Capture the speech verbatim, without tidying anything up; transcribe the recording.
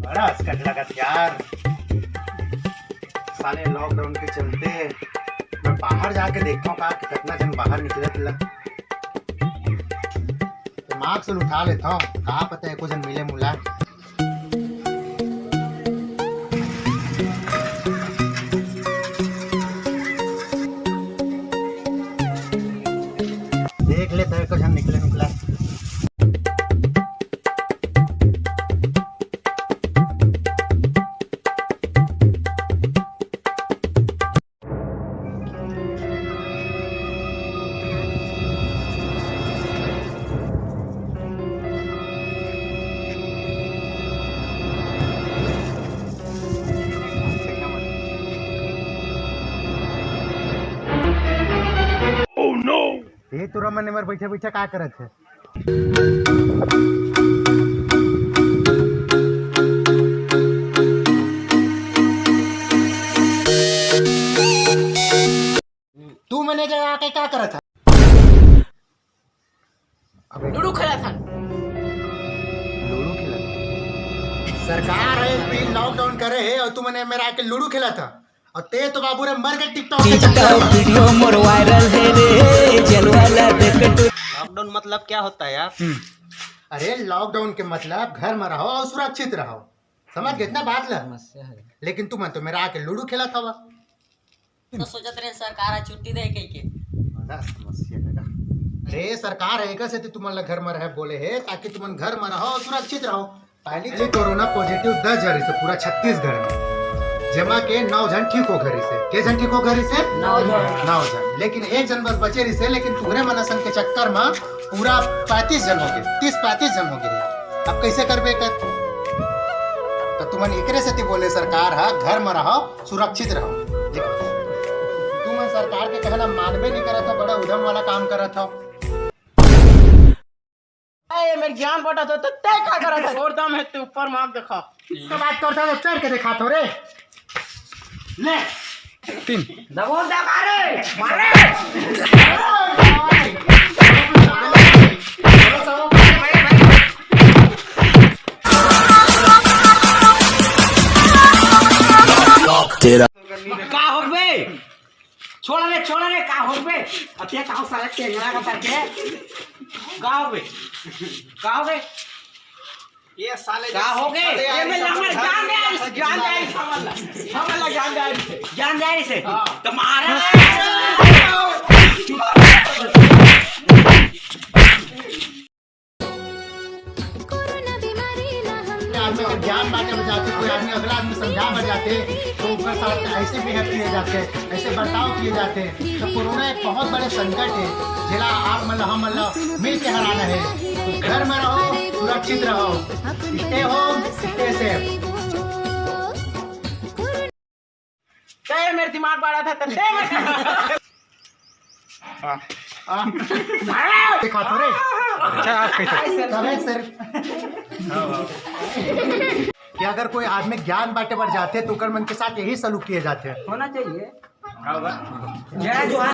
बड़ा असकट लगत यार, साले लॉकडाउन के चलते। मैं बाहर जाके देखता हूँ का, कितना जन बाहर निकलत ला। तो मास्क उठा लेता हूँ, का पता एको जन मिले मुला। देख लेता हूँ एको जन निकले मुला। Oh no! ये तोरा मन में बैठे बैठे का करत है? तू मने जगह आके का करत है? अबे लूडो खेलत हन। लूडो खेलत? सरकार है भी लॉकडाउन करे है और तू मने मेरा आके लूडो खेलत है। और ते तो बाबू रे मर के TikTok पे चक्कर में। वीडियो मोर वायरल है रे, जलवा ला देख के तू। लॉकडाउन मतलब क्या होता है यार? अरे लॉकडाउन के मतलब घर में रहो और सुरक्षित रहो, समझ गए इतना बात ला। समस्या है। लेकिन तुमन तो मेरा आके लूडो खेलत हवा। तो सोचत रहे सरकार आज छुट्टी दे कह के। बड़ा समस्या है ना। अरे सरकार है एकर सेती तुमन ला घर में रहे बोले है, ताकि तुमन घर में रहो और सुरक्षित रहो। पहली तो कोरोना पॉजिटिव दस जन से पूरा छत्तीसगढ़ में, जेमा के नौ जन ठीक हो गए से। के जन ठीक हो गए से? नौ जन। नौ जन। लेकिन एक जन बस बचे रही से, लेकिन तुहरे मन असन के चक्कर में पूरा पैंतीस जन हो गए, तीस पैंतीस जन हो गए। अब कैसे करबे कर? तो तुमन एकरे सेती बोले सरकार हा घर में रहो, सुरक्षित रहो। देखो, तुमन सरकार के कहना मानबे नहीं करत हो, बड़ा उधम वाला काम करत हो। ए, मेरे ज्ञान बटा तो, तो तय का करत है? छोड़ दम है, तू ऊपर मार दिखा। तो बात करता तो चढ़ के दिखा तो रे। ले। तीन। दबोच दबा रे, मारे। तेरा। का हो बे? छोड़ रे, छोड़ रे, का हो बे? अतिया का हो साला टेंगरा का करके? का हो बे? का हो बे? ये साले का हो गए? अरे ये यार, मैं लंगर जान दे, जान दे, हमला, हमला जान दे, जान दे इसे। हाँ। तुम्हारा कोरोना बीमारी ना हम आदमी के ज्ञान बांटे में जाते, कोई आदमी अगला आदमी समझा में जाते, तो ओकर साथ ऐसे बिहेव किए जाते, ऐसे बर्ताव किए जाते। तो कोरोना एक बहुत बड़े संकट है, जेला आप मन ला, हम मन ला मिल के हराना है। तो घर में रहो, सुरक्षित रहो, stay home, stay safe। क्या ये मेरे दिमाग बड़ा था तो दे मेरे। हाँ। हाँ। दिखा तो रे। अच्छा, आप कैसे? अरे सर। कि अगर कोई आदमी ज्ञान बांटे बर जाते तो ओकर मन के साथ यही सलूक किए जाते हैं। होना चाहिए। जय जोहार।